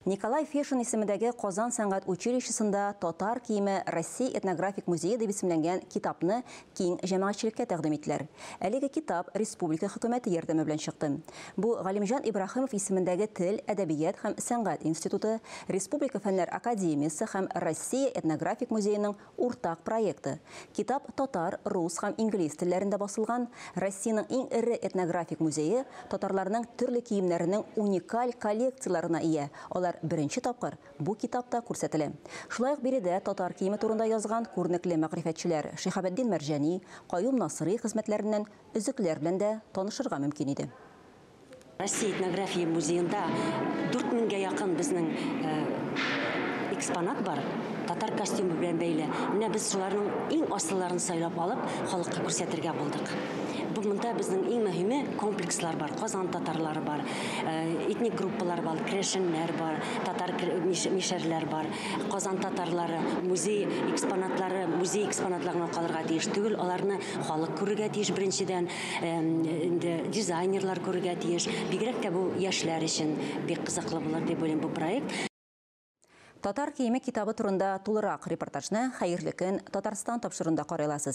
Николай Фешин исемендәге Казан сәнгать училищесында «Татар киеме. Россия этнографик музее» дип исемләнгән китапны киң җәмәгатьчелеккә тәкъдим иттеләр. Әлеге китап республика хөкүмәте ярдәме белән чыкты. Бу Галимҗан Ибраһимов исемендәге тел, әдәбият һәм сәнгать институты, Республика фәннәр академиясе һәм Россия этнографик музееның уртак проекты. Китап татар, рус һәм инглиз телләрендә басылган. Россиянең иң эре этнографик музее татарларның төрле киемнәренең уникаль коллекцияләренә ия. Алар беренче тапкыр бу китапта күрсәтелә. Шулай ук биредә татар киеме турында язган күренекле мәгърифәтчеләр Шиһабетдин Мәрҗани, Каюм Насыйри хезмәтләреннән өзекләр белән дә танышырга мөмкин иде. Россия этнография музеенда 4000гә якын безнең экспонат бар, татар костюмы белән бәйле. Менә без шуларның иң асылларын сайлап алып, халыкка күрсәтергә булдык. Бу монда безнең иң мөһиме комплекслар бар, Казан татарлары бар, этник группалар бар, керәшеннәр бар, татар мишәрләр бар, Казан татарлары, музей экспонатлары, музей экспонатларына калырга тиеш түгел, аларны халык күрергә тиеш беренчедән, инде дизайнерлар күрергә тиеш. Бигрәк тә бу яшьләр өчен бик кызыклы булыр дип уйлыйм бу проект. Татар киеме китабы турында тулырак репортажны «Хәерле көн, Татарстан» тапшыруында карый аласыз.